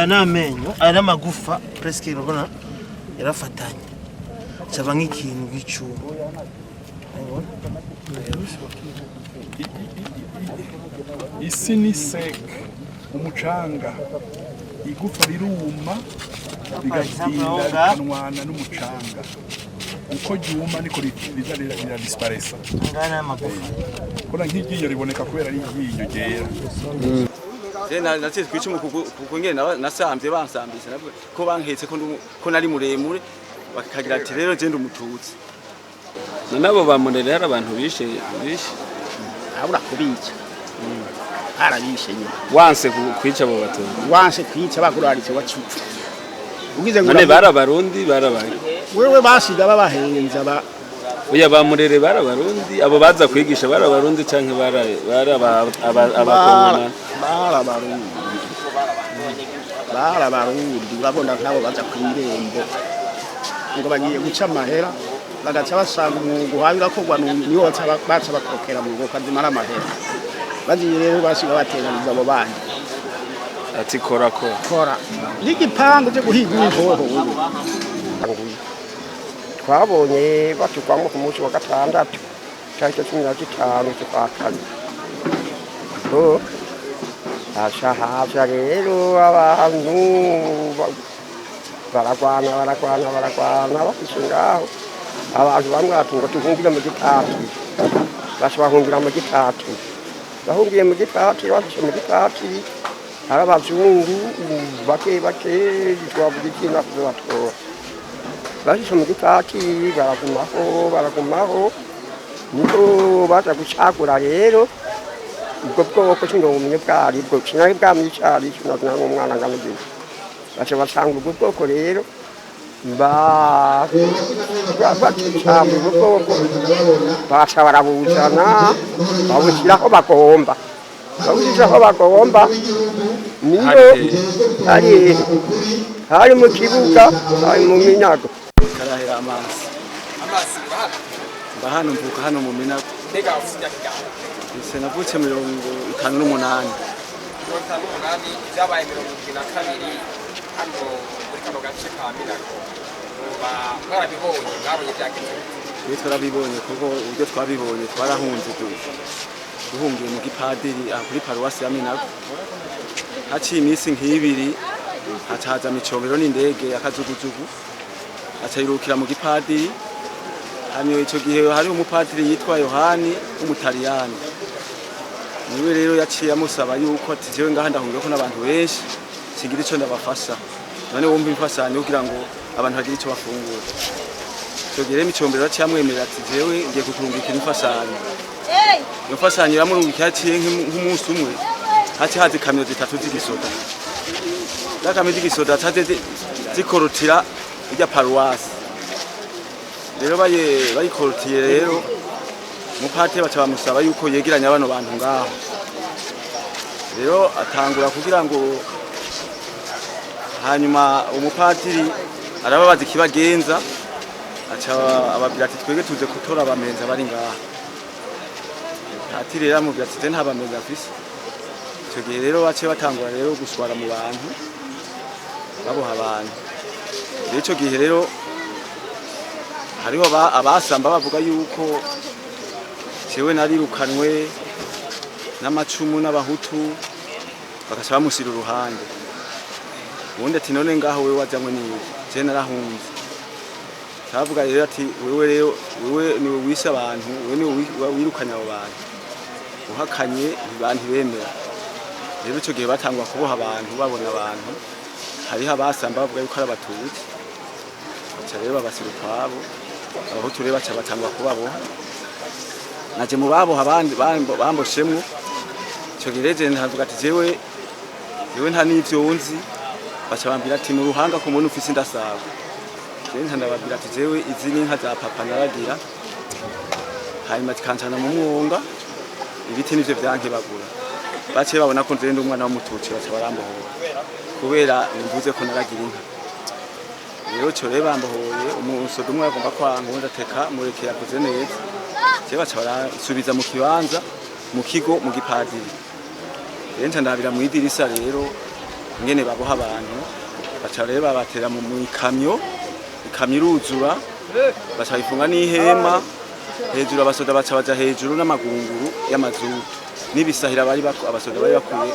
Aya ni amenyo, aya ni amagufa, presque urabona yarafatanye, caba nk'ikintu nk'icuma. Urabona? Isi ni sec, umucanga, igufa riruma rigatinda rikanwana n'umucanga. Uko ryuma niko riza riradisparaissa. Ngaya ni amagufa. Kora nk'iryinyo riboneka kubera ari iryinyo ryera. Natse kwicumu kuko ngene nasamvye bansambise nabwo ko banketse ko ko nari muremure, bakagira ati rero je ndi umututsi. None abo bamurere hari abantu bishe bishe? Abura kubica, barabishe nyine. Wanse kwica abo batutsi? Wanse kwica, bakuraritse wacupfa ugize ngo None bari abarundi, barabaye? Wewe basiga babahenza ba. Oya, bamurere bari abarundi? Abo baza kwigisha bari abarundi canke bari abakongomani? Barabarundi, barabarundi. Urabona nk'abo baza kw'irembo ngo bagiye guca amahera, bagaca basanga umwuga uhaye urakorwa, niwo baca bakokera mu ngo kazimara amahera. Bagiye rero basiga bateraniza abo bandi. Ati kora kora. Kora n'igipangu cyo guhiga inkoho ubu. Twabonye batugwamo ku munsi wa gatandatu, tariki 15 z'ukwa kane. Ho haca haza rero abantu baragwana, baragwana, baragwana, bafise ngaho abantu bamwe bati ngo tuhungire mu gipatiri. Baca bahungira mu gipatiri. Bahungiye mu gipatiri, bafise mu gipatiri hari abazungu bake bake, twavuga iki, nakuze batora. Bashyize mu gipatiri baragumaho, baragumaho, niho baza gucagura rero ubwo bwoko. Sindobumenye bwari bwo, sinari bwamenye icari ico nk'umwana ngana igihe baca basanga ubwo bwoko rero bacamba ubwo bwoko, baca barabuzana, babushyira aho bagomba, babushyira aho bagomba. Niyo hari hari mu kibuga, hari mu Minago. Karahera amazi. Mba hano, mvuka hano mu Minago. Mbega ufite imyaka ingahe? Ese navutse 58. 58. Ibyabaye 72 hano muri kano gace ka Minago muba mwarabibonye? Mwabonye byagenze gute? Twe twarabibonye, kuko uburyo twabibonye, twarahunze, duhungiye mu gipadiri aha kuri paruwasi ya Minago. Haciye iminsi nk'ibiri hacaza micomero n'indege y'akazuguzugu, aca yirukira mu gipadiri. Hanyuma ico gihe hari umupadiri yitwa Yohani w'umutaliyani, niwe rero yaciye amusaba yuko ati jewe ngaha ndahungiyeko n'abantu benshi, singira ico ndabafasha, none wumva imfashanyo kugira ngo abantu bagire ico bafungura. Ico gihe rero micombero yaciye amwemerera ati jewe ngiye kukurungikira imfashanyo. Iyo mfashanyo iramurungikira. Haciye nk'umunsi umwe haciye haza ikamyo zitatu z'igisoda. Za kamyo z'igisoda zaje zikorotira irya paruwasi. Rero bayikorotiye rero, umupatiri baca bamusaba yuko yegeranya bano bantu ngaho. Rero atangura kugira ngo hanyuma umupatiri arababaza ikibagenza, aca ababwira ati twebwe tuze gutora abamenza bari ngaha. Patiri rero amubwira ati nta bamenza afise. Icyo gihe rero baciye batangura rero guswara mu bantu, baboha abantu. Rero ico gihe rero hariho abasamba bavuga yuko jewe narirukanwe n'amacumu n'abahutu, bagaca bamusira uruhande. Ubundi ati none ngaho wewe wajanywe n'iki? Je narahunze. Cavuga rero ati wewe rero, wewe niwe wishe abantu, wewe niwe wirukanye abo bantu. Uhakanye ntibemera. Rero ico gihe batangwa kuboha abantu, babona abantu, hariho abasamba bavuga yuko ari abatutsi, baca rero babasira ukwabo. Abahutu rero baca batangwa kubaboha, naje mu baboha abandi bamboshemwo. Ico gihe rero je ntavuga ati jewe jewe nta n'ivyo nzi. Baca bambwira ati mu ruhanga ku muntu ufise indasago. Jewe nta ndababwira ati jewe izi ni inka za papa naragira, hanyuma zikancana mu mwonga, ibiti nivyo vyankebagura. Baciye babona ko nje ndi umwana w'umututsi, baca barambohora kubera mvuze ko naragira inka. Rero ico rero bambohoye, umusoda umwe agomba kwanga, uwundi ateka mureke yavuze neza. Je baca baransubiza mu kibanza, mu kigo, mu gipadiri. Rero nca ndabira mw'idirisa rero. Ingene baboha abantu, baca rero babatera mu ikamyo, ikamyo iruzura, baca bayifunga n'ihema hejuru. Abasoda baca baja hejuru n'amagunguru y'amazutu n'ibisahira bari abasoda bari bakuye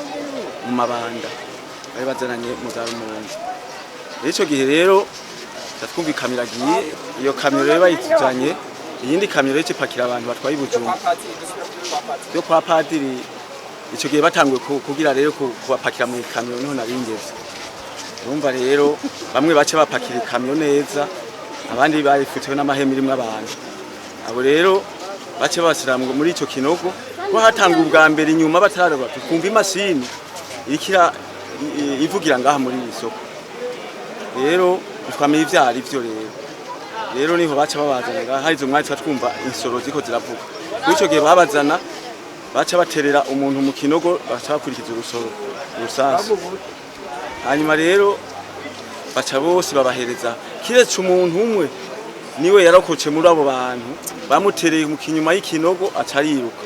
mu mabanda bari bazananye mu za Rumonge. Rero ico gihe rero twumva ikamyo iragiye. Iyo kamyo rero bayijanye, iyindi kamyo rero ipakira abantu batwaye i Bujumbura yo kwa padiri. Ico gihe batanguye kugira rero kubapakira mu ikamyo, niho naringeze. Urumva rero bamwe bace bapakira ikamyo neza, abandi bayifutseho n'amahema irimwo abantu. Abo rero bace babashyira muri ico kinogo ko hatanga ubwa mbere inyuma batararaba, tukumva imashini iriko ivugira ngaha muri iri soko. Rero ntitwamenye ivyo ari vyo. Rero niho baca babazana ngaha. Hari izo mwanya twumva insoro ziko ziravuga. Kuri ico gihe babazana, baca baterera umuntu mu kinogo, baca bakurikiza urusoro, urusasu. Hanyuma rero baca bose babahereza, kiretse umuntu umwe niwe yarokotse muri abo bantu. Bamutereye mu kinyuma y'ikinogo, aca ariruka,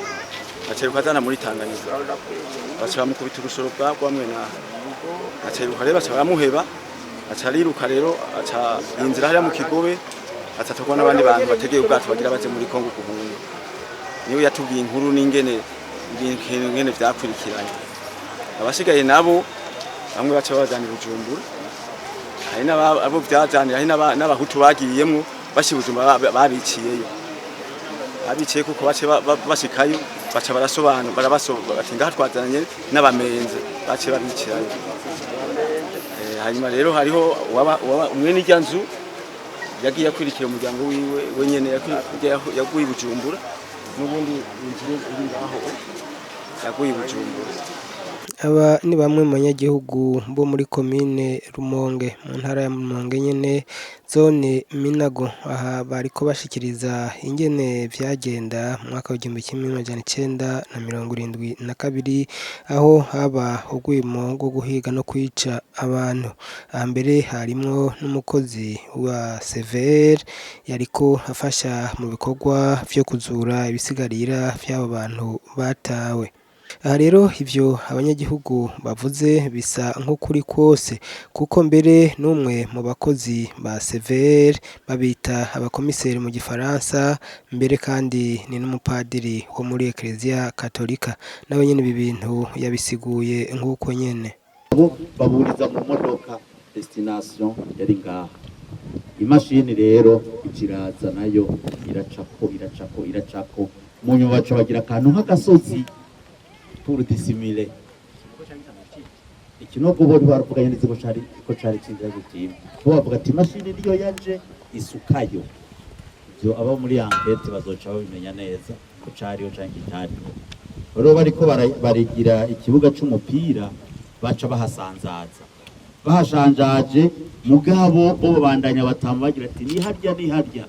aca yiruka azana muri Tanganyika, baca bamukubita urusoro bwamwe naha, aca yiruka rero, baca baramuheba, aca ariruka rero, aca yinzira hariya mu kigobe, aca atorwa n'abandi bantu bategeye ubwato bagira baze muri Kongo guhunga. Niwe yatubwiye inkuru n'ingene ibintu ingene vyakurikiranye. Abasigaye nabo bamwe baca babajana i Bujumbura, hari n'abo vyajanira, hari n'abahutu bagiyemwo bashika i Bujumbura babiciyeyo, babiciye kuko bace bashikayo baca barasobanura, barabasobanura bati ngaha twazananye n'abamenze, bace babicirayo. Hanyuma rero hariho mwene irya nzu yagiye akurikira umuryango wiwe wenyene, yaguye i Bujumbura, n'ubundi inzu iri ngaho yaguye i Bujumbura. Aba ni bamwe mu banyagihugu bo muri komine Rumonge, mu ntara ya Rumonge nyene, zone Minago. Aha bariko bashikiriza ingene vyagenda mu mwaka w'1972, aho haba urwimo rwo guhiga no kwica abantu. Aha mbere harimwo n'umukozi wa CVR yariko afasha mu bikorwa vyo kuzura ibisigarira vy'abo bantu batawe. Aha rero ivyo abanyagihugu bavuze bisa nk'ukuri kwose, kuko mbere n'umwe mu bakozi ba CVR, babita abakomiseri mu gifaransa, mbere kandi ni n'umupadiri wo muri Eklezia Katolika, nawe nyene ibi bintu yabisiguye nk'uko nyene. Bo baburiza mu modoka, destination yari ngaha. Imashini rero ikiraza nayo iracako, iracako, iracako. Mu nyuma baca bagira akantu nk'agasozi pour dissimuler ikinogo. Bo baravuganye neza ko cari cinjira gukimba, bo bavuga ati imashini niyo yaje isukayo. Ivyo abo muri enquête bazoca babimenya neza ko cariho canke kitariho. Rero bariko barigira ikibuga c'umupira, baca bahasanzaza, bahashanjaje. Mugabo bo babandanya batama bagira ati ni harya, ni harya.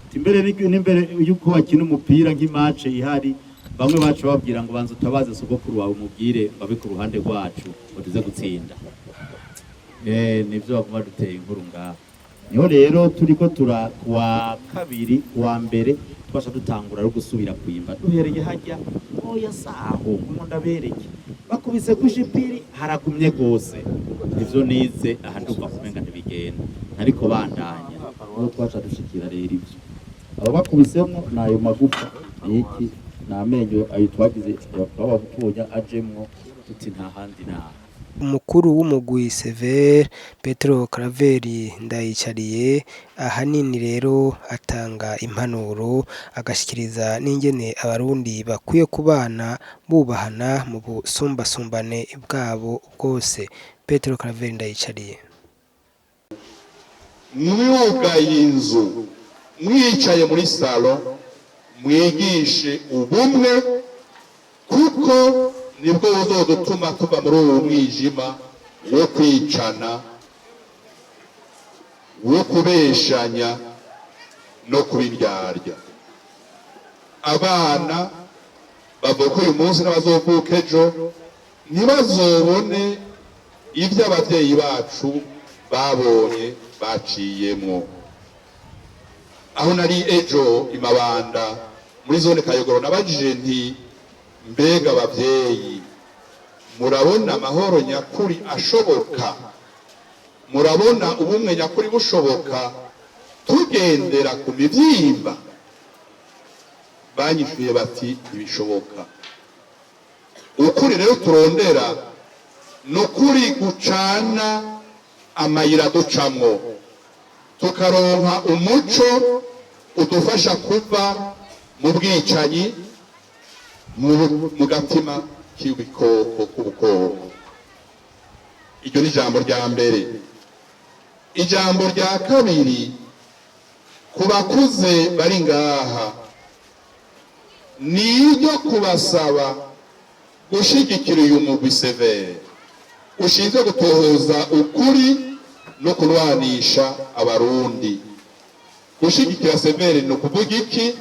Ati imbere n'imbere yuko bakina umupira nk'i match ihari, bamwe baca babwira ngo banza utabaze sogokuru wawe, umubwire ngo abe ku ruhande rwacu ngo tuze gutsinda. Nivyo baguma duteye inkuru ngaha. Niho rero turiko tura kuwa kabiri, kuwa mbere twasha dutangura no gusubira kwimba duhereye hajya. Oya, saho ngo ndabereke bakubise kushipiri haragumye gose. Ivyo nize aha ndumva kumenga ntibigenda, ariko bandanya. Niho twaca dushikira rero ivyo abo bakubisemwo nayo magufa niki ni amenyo ayo twagize twabatunya ajemwo, tuti nta handi naha. Umukuru w'umugwi CVR, Petero Karaveri Ndayicariye, ahanini rero atanga impanuro, agashikiriza n'ingene abarundi bakwiye kubana bubahana mu busumbasumbane bwabo bwose. Petero Karaveri Ndayicariye. Mwugaye inzu, mwicaye muri salon, mwigishe ubumwe, kuko nibwo buzodutuma tuva muri uwo mwijima wo kwicana, wo kubeshanya no kubiryarya. Abana bavuka uyu munsi n'abazovuka ejo ntibazobone ibyo ababyeyi bacu babonye, baciyemwo. Aho nari ejo imabanda muri zone Kayogoro, nabajije nti: mbega abavyeyi Murabona amahoro nyakuri ashoboka? Murabona ubumwe nyakuri bushoboka tugendera ku mivyimba? Banyishuye bati: "Ntibishoboka." Ukuri rero turondera ni ukuri gucana amayira ducamwo, tukaronka umuco udufasha kuva mu bwicanyi, mu gatima k'ibikoko, k'ubukoko. Iryo ni ijambo rya mbere. Ijambo rya kabiri, ku bakuze bari ngaha, ni iryo kubasaba gushigikira uyu mugwi CVR ushinzwe gutohoza ukuri no kunwanisha Abarundi. Gushigikira CVR ni ukuvuga iki?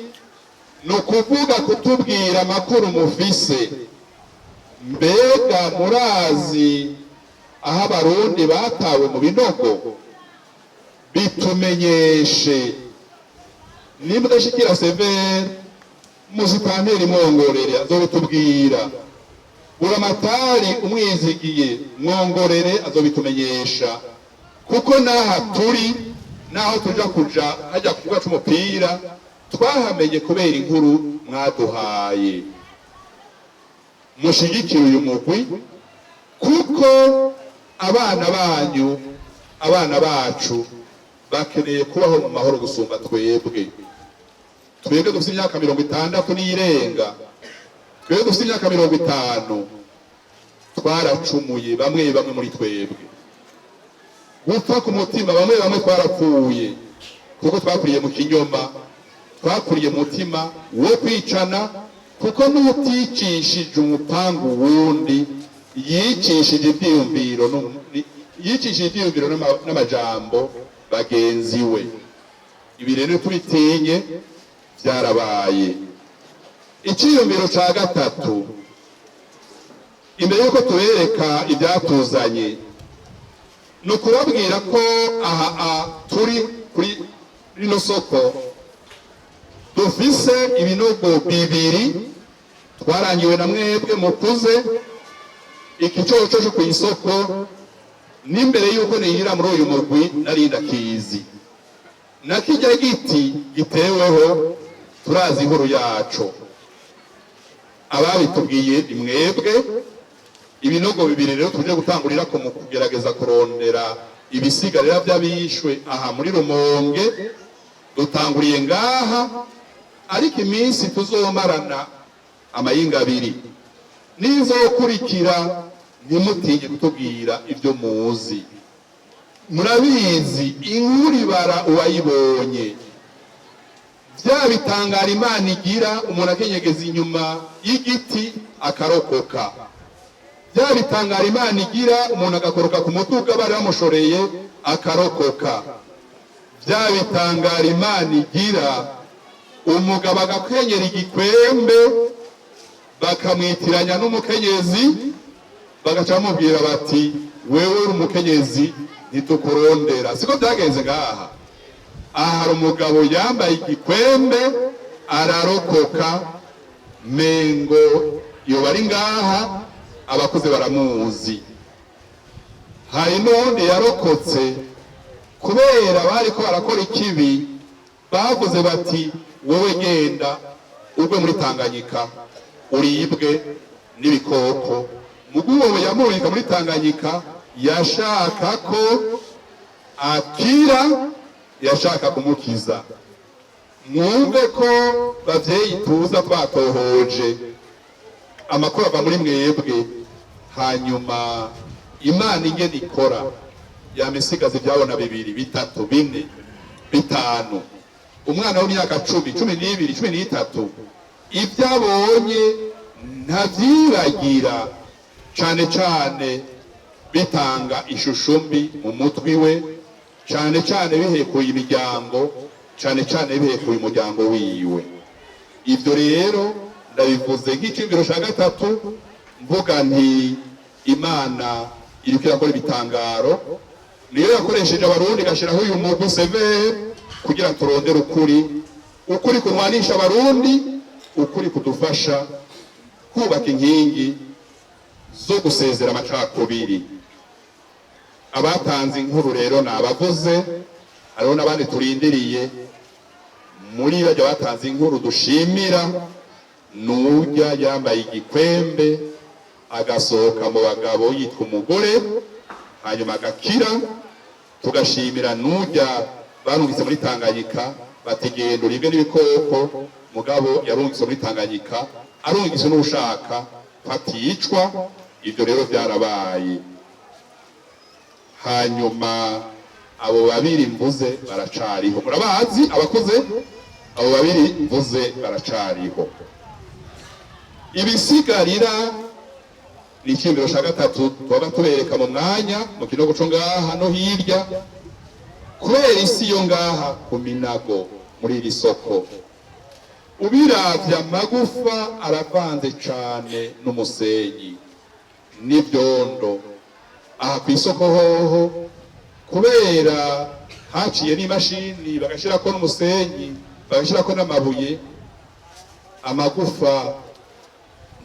Ni ukuvuga kutubwira amakuru mufise. Mbega murazi aho Abarundi batawe mu binogo? Bitumenyeshe. Nimba udashikira CVR, musitanteri mwongorere, azobitubwira. Buramatari umwizigiye, mwongorere, azobitumenyesha. Kuko n'aha turi, n'aho tuja kuja hajya ku kibuga c'umupira, twahamenye kubera inkuru mwaduhaye. Mushigikire uyu mugwi, kuko abana banyu, abana bacu bakeneye kubaho mu mahoro gusumba twebwe. Twebwe dufite imyaka 60 n'iyirenga, twebwe dufite imyaka 50, twaracumuye bamwe bamwe muri twebwe. Gupfa ku mutima, bamwe bamwe twarapfuye, kuko twakuriye mu kinyoma, twakuriye mu mutima wo kwicana, kuko n'uticishije umupangu wundi yicishije ibyiyumviro, n'amajambo bagenzi we. Ibi rero tubitinye, byarabaye. Icyiyumviro cya gatatu, imbere y'uko tubereka ibyatuzanye, ni ukubabwira ko aha turi kuri rino soko dufise ibinogo bibiri twarangiwe na mwebwe mukuze. Iki coco cyo ku isoko, n'imbere y'uko ninjira muri uyu mugwi nari ndakizi, na kijya giti giteweho turazi inkuru yaco. Ababitubwiye ni mwebwe. Ibinogo bibiri rero tuje gutangurira ko mu kugerageza kurondera ibisigarira by'abishwe aha muri Rumonge, dutanguriye ngaha, ariko iminsi tuzomarana amayinga abiri nizokurikira, ntimutinye kutubwira ibyo muzi. Murabizi, inkuru ibara uwayibonye. Bya bitangara Imana igira, umuntu akenyegeza inyuma y'igiti akarokoka. Bya bitangara Imana igira, umuntu agakoroka ku mutuga bari bamushoreye akarokoka. Bya bitangara Imana igira, umugabo agakenyera igikwembe, bakamwitiranya n'umukenyezi, bagaca bamubwira bati: "Wewe uri umukenyezi, ntitukurondera." Siko byagenze ngaha? Aha hari umugabo yambaye igikwembe ararokoka, mengo yoba ari ngaha, abakuze baramuzi. Hari n'uwundi yarokotse kubera bariko barakora ikibi, bavuze bati: "Wowe genda ugwe muri Tanganyika uribwe n'ibikoko." Muguwo yamurika muri Tanganyika yashaka ko akira, yashaka kumukiza. Mwumve ko bavyeyi tuza twatohoje amakuru ava muri mwebwe. Hanyuma Imana ingene ikora, yamisigaza ibyabona bibiri, bitatu, bine, bitanu. Umwana w'imyaka 10, 12, 13, ibyo abonye ntavyibagira, cane cane bitanga ishusho mbi mu mutwi we, cane cane bihekuye imiryango, cane cane bihekuye umuryango wiwe. Ibyo rero ndabivuze nk'iciyumviro cya gatatu, mvuga nti Imana iriko irakora ibitangaro, niyo yakoresheje Abarundi igashiraho uyu mugwi CVR kugira turondere ukuri, ukuri kurwanisha Abarundi, ukuri kudufasha kubaka inkingi. Zo gusezera amacakubiri. Abatanze inkuru rero ni abavuze, hariho n'abandi turindiriye. Muri bajya batanze inkuru dushimira nujya yambaye igikwembe agasohoka mu bagabo yitwa umugore, hanyuma agakira. Tugashimira nujya barungitse muri Tanganyika bategenda uribwe n'ibikoko, mugabo yarungitse muri Tanganyika arungitse n'ushaka aticwa. Ibyo rero byarabaye. Hanyuma abo babiri mvuze baracariho, murabazi abakuze. Abo babiri mvuze baracariho. Ibisigarira ni icyiyumviro cya gatatu tuba tubereka mu mwanya mu kinogo co ngaha no hirya, kubera isi yo ngaha ku Minago muri iri soko, ubiravye amagufa aravanze cane n'umusenyi n'ivyondo. Aha ku isoko hoho, kubera haciye n'imashini bagashirako n'umusenyi, bagashirako n'amabuye, amagufa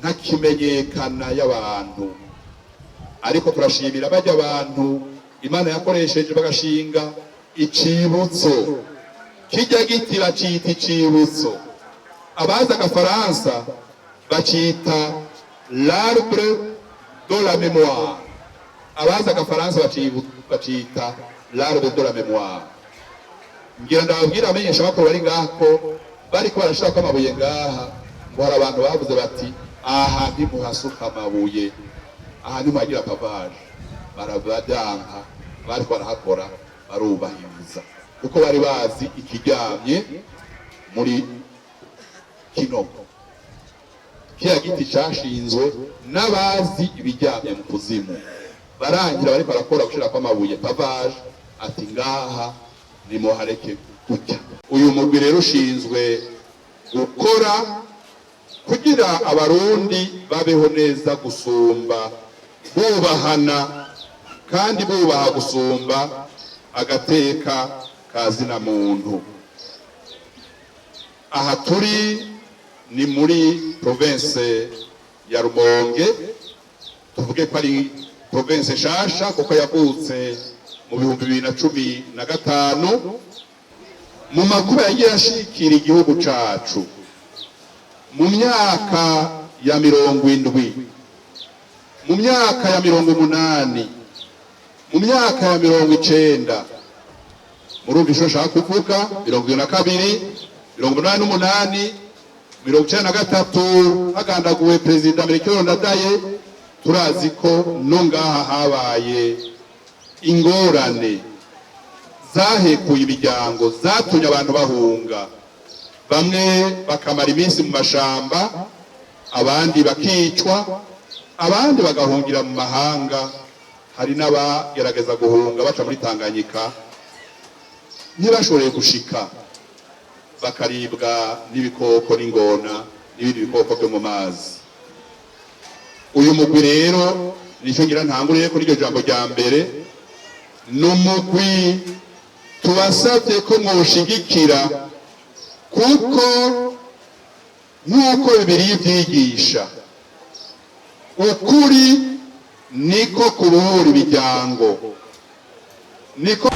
ntakimenyekana y'abantu. Ariko turashimira bajya abantu Imana yakoresheje bagashinga icibutso. Kijya giti bacita icibutso, abazi agafaransa bacita l'arbre de la mémoire. Abazi agafaransa bacita l'arbre de la mémoire. Ngira ndababwira amenyesha bakuru bari ngaha ko bariko barashirako amabuye ngaha, ngo hari abantu bavuze bati: "Aha ntimuhasuka amabuye, aha ntimuhagira pavage." Barabyanka, bariko barahakora barubahiriza kuko bari bazi ikiryamye muri kinogo. Kiriya giti cashinzwe n'abazi ibiryamye mu kuzimu. Barangira bariko barakora gushirako amabuye, pavage, ati: "Ngaha nimuhareke gutya." Uyu mugwi rero ushinzwe gukora kugira Abarundi babeho neza gusumba, bubahana kandi bubaha gusumba agateka kazina muntu. Aha turi ni muri province ya Rumonge, tuvuge ko ari province nshasha kuko yavutse mu 2015. Mu makuba yagiye ashikira igihugu cacu mu myaka ya 70, mu myaka ya 80, mu myaka ya 90, murumva ico nshaka kuvuga, 72, 88, 93, hagandaguwe Perezida Melchior Ndadaye, turazi ko no ngaha habaye ingorane zahekuye imiryango, zatumye abantu bahunga, bamwe bakamara iminsi mu mashamba, abandi bakicwa, abandi bagahungira mu mahanga. Hari n'abagerageza guhunga baca muri Tanganyika ntibashoboye gushika, bakaribwa n'ibikoko n'ingona n'ibindi bikoko byo mu mazi. Uyu mugwi rero, nicyo ngira ntanguriye kuri iryo jambo rya mbere, ni umugwi tubasabye ko mwushigikira, kuko nk'uko Bibiliya ibyigisha, ukuri niko kubohora imiryango, niko.